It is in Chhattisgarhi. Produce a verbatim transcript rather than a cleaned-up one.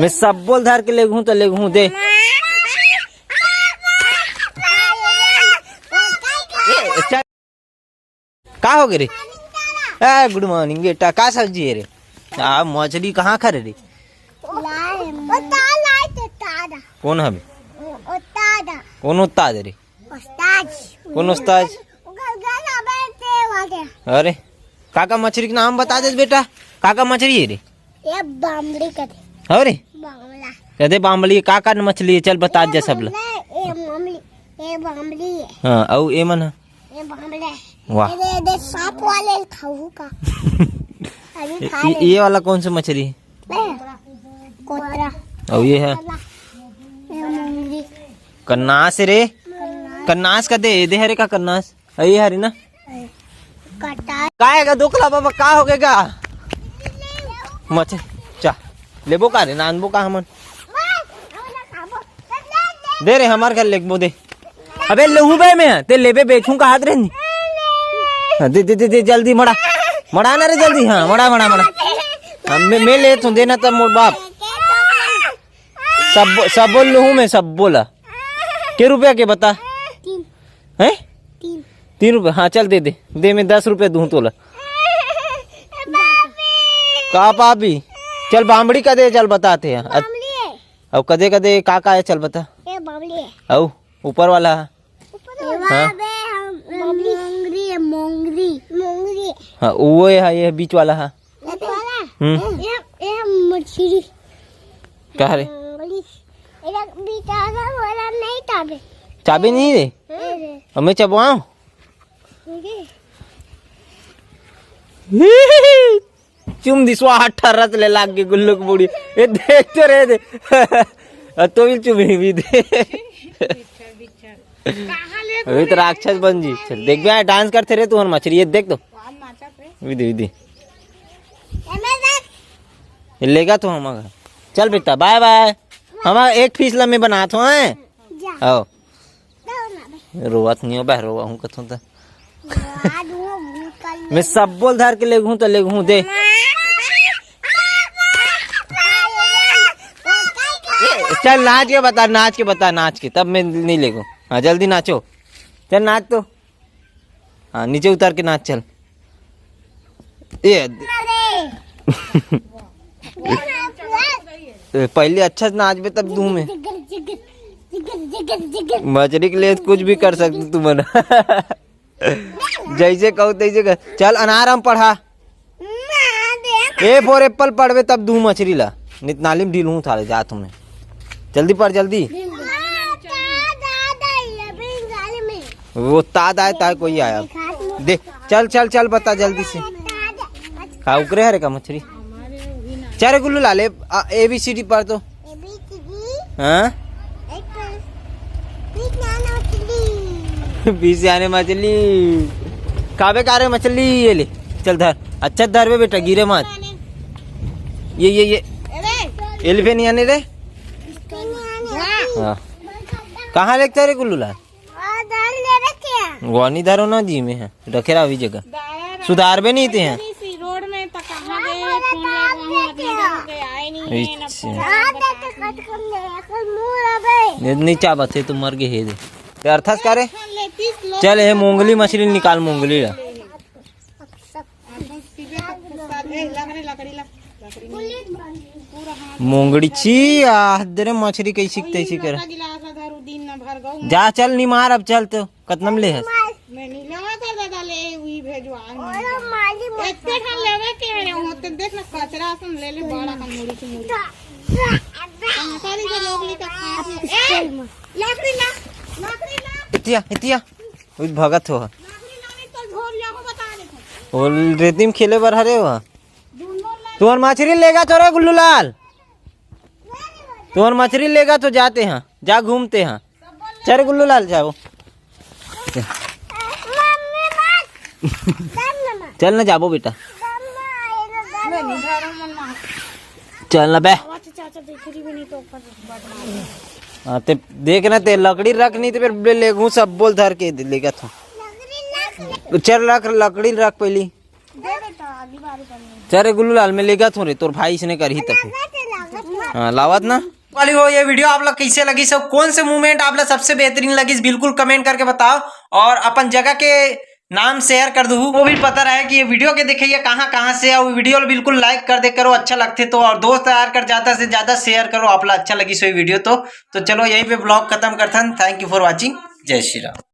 मैं सब्बो ल धर के लेगहूं त लेगहूं दे। ए, चल। का हो गे रे? ए, गुड मॉर्निंग बेटा, का सब्जी हे रे? आ, मछली कहाँ खा रे? लाए, वो तार लाए थे, तार। कौन हवे? वो तार। कौन उस्ताद रे? उस्ताद। कौन उस्ताद? वो घर, घर आवे थे वहाँ के। अरे, काका मछली के नाम बता दे बेटा, काका मछली हे रे? ये बामली का थे। अरे? बामला। कदे बामली, का का मछली हे? चल बता दे सब ला। बामला, ये मामली, ये बामली हे। हाँ, अउ ये मन ह? ये बामला हे। वाह। ये दे, दे सांप वाले खाऊ का। अभी ये, खा ये, ले। ये वाला कौन सा मछली हे? ये, कोतरा। अउ ये ह? ये मामली। कन्नास रे। कन्नास। कन्नास कदे, ये दे हरे का कन्नास? अई हरी ना। कटा। का हे गा दोकला बाबा, का हो गे गा? मचे, चा, लेबो का रे, नानबो का हमन? दे रे, हमर घर लेगबो दे। अबे लेहूं बे मैं, ते लेबे बेचूं का हाथ रे नी। हाँ, दे, दे, दे, दे, जल्दी मड़ा। मड़ा ना रे जल्दी, हाँ, मड़ा, मड़ा, मड़ा। हाँ, मैं, मैं लेत हूँ, देना तब मोर बाप। सब, सब बोल लूँ मैं, सब बोला। के रुपया के बता? तीन। हैं? तीन। तीन रुपया? हाँ, चल दे दे। दे, मैं दस रुपया दूँ तोला। बाबी। का पाबी? चल, बामड़ी का दे, चल बताते हैं। अ-, बामड़ी है। अउ कदे कदे का का हे, चल बता। ये बामड़ी है। अउ ऊपर वाला? ऊपर वाला। हाँ। बे हम, मोंगरी है, मोंगरी। मोंगरी। हाँ, वो हे, ये बीच वाला हे। बीच वाला? हम्म। ये, ये मछली। का रे? मोंगरी। ये बीच वाला वाला नहीं चाबे। चाबे नहीं रे? हाँ। अब मैं चबवाऊं? ये। चुम दिस, वाह, ठर्रस ले लाग गे गुल्लू के मुड़ी। ये देख तो रे दे। अ, तो भी चुम ही भी दे। अभी तो राक्षस बन जी। चल, देख बे, डांस करते रे तू, हन मछली, ये देख तो। विधि, विधि। ये लेगा तो हम। चल बेटा, बाय बाय। हम एक पीस ला मैं बनात हूँ, हैं? जा। आओ। रोवत नहीं हो बे, रोवा हूँ कथों त। मैं सब बोल धर के लेगहूँ त लेगहूँ दे। चल नाच के बता, नाच के बता, नाच के, तब मैं नहीं लेगहूँ। हाँ, जल्दी नाचो। चल नाच तो। हाँ, नीचे उतर के नाच चल। ए, ए, पहले अच्छा से नाचबे तब दूँ मैं। जिगर, जिगर, जिगर, जिगर, जिगर। मछली के लिए कुछ भी कर सकते तुमन। जैसे कहो तैसे कर। चल अनार आम पढ़ा। ना, दे ना। A for apple पढ़बे तब दूँ मछली ला। नित नाली में ढील हूँ थारे जात हूँ मैं। जल्दी पढ़, जल्दी। हाँ, ता, दा, दा, ये भी गाली में। वो ता दाए ताए कोई आया। दे, चल, चल, चल, बता जल्दी से। का उकरे हरे का मछली? चल रे गुल्लू लाल, ए, आ, A B C D पढ़ तो। A B C D। हाँ? एक बीच आने मछली। बीच आने मछली। काबे का रे मछली, ये ले। चल धर। अच्छा धर बे बेटा, गिरे मत। ये, ये, ये। ये ले बे नहीं आने रे। हाँ। कहाँ लेके रे गुल्लू लाल? वो धरो ना जी में है, रखे रहा अभी जगह। सुधारबे नहीं ते हैं। रोड में तो कहाँ गए, फोन लगा हूँ, आदमी घर हो गए, आए नहीं है, ना अच्छा। फोन लगा, बता नहीं। ये नहीं चाहत हे, तू मर गए हे दे। ते अर्थास का रे? चल, ये मोंगली मछली निकाल, मोंगली ला। मोंगड़ी छी, आ, दे रे मछली कैसी तैसी कर। जा चल, नी मार अब, चल तो, कतना में ले हस? मैं नहीं लेवा कर दादा, ले वही भेजवा। इतने खान लेवे के है, वो तो देख ना, कचरा सुन ले ले, बड़ा का मुड़ी की मुड़ी। कहाँ का नहीं तो लोग नहीं तो खा। ए, लकड़ी ला, लकड़ी ला। इतिया, इतिया। उज भगत हो। लकड़ी लाने तो झोर जाओ, बता दे। वो रेती में खेले बर हरे हो। तुहर मछरी लेगा तो रे गुल्लू लाल, तुहर मछरी लेगा तो जाते हैं, जा घूमते हैं। चल गुल्लू लाल जाओ। चल ना जाबो बेटा, चल ना बे। हाँ, ते देख ना, ते लकड़ी रख नहीं, ते फिर लेगहूँ सब बोल धर के लेगा था। चल रख, लकड़ी रख पहली। चल रे गुल्लू लाल, मैं लेगा थों रे, तोर भाई इसने करही तब। हाँ, लावत ना। वाली हो, ये वीडियो आप लोग कैसे लगिस हो, कौन से मूवमेंट आप लोग सबसे बेहतरीन लगिस, बिल्कुल कमेंट करके बताओ। और अपन जगह के नाम शेयर कर दू, वो भी पता रहे कि ये वीडियो के देखइया कहाँ कहाँ से, और वीडियो ला बिल्कुल लाइक कर दे करो, अच्छा लगथे तो, और दोस्त यार कर ज्यादा से ज्यादा शेयर करो, आप ला अच्छा लगिस हो ये वीडियो तो। तो चलो, यहीं पे ब्लॉग खत्म करथन। Thank you for watching। जय श्री राम।